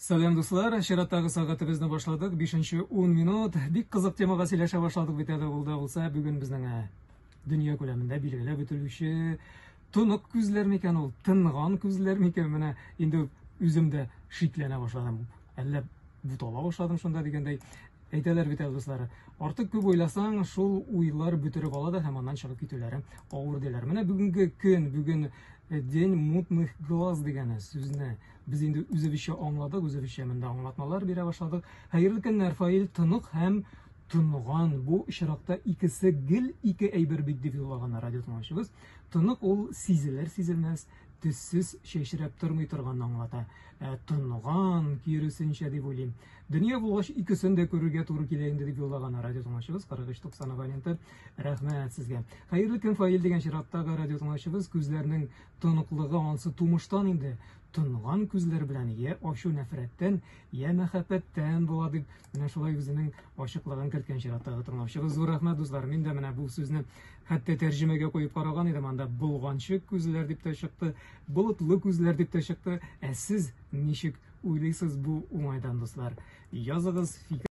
Сәлам, дуслар! Чираттагы сәгатебезне башладык. 5-10 минут. Бик кызык темага сөйләшә башладык бит әле ул да булса. Бүген безнең дөнья күләмендә билгеләп үтелүче тонык күзләр микән ул, тынган күзләр микән? Менә инде үзем дә шикләнә башладым. Әллә бутала башладым шунда дигәндәй. Әйтәләр бит әле, дуслар, артык күп уйласаң, шул уйлар бөтереп ала да һәм аннан чыгып китүләре авыр диләр. Менә бүгенге көн, бүген День мутных глаз дигән сүзне без инде үзебезчә аңладык, үзебезчә монда аңлатмалар бирә башладык. Хәерле көннәр, Фаил, тонык һәм тонган. Бу очракта икесе гел ике әйбер бит дип юллаган радио тыңлаучыбыз. Тонык ул сизелер-сизелмәс, төссез чәчрәп тормый торганны аңлата. Ә тонган киресенчә дип уйлыйм. Дөнья булгач икесен дә күрергә туры килә инде дип юллаган радио тыңлаучыбыз 4390 абоненты. Рәхмәт сезгә. Хәерле көн, Фаил дигән чираттагы радио тыңлаучыбыз. Күзләрнең тоныклыгы ансы тумыштан инде. Тонган күзләр белән я ачу нәфрәттән, я мәхәббәттән була дип менә шулай үзенең ачыклыгын керткән чираттагы тыңлаучыбыз. Зур рәхмәт, дуслар. Мин дә менә бу сүзне хәтта тәрҗемәгә куеп караган идем. Анда болганчык күзләр дип тә чыкты, болытлы күзләр дип тә чыкты. Ә сез ничек уйлыйсыз бу уңайдан, дуслар? Языгыз фикер.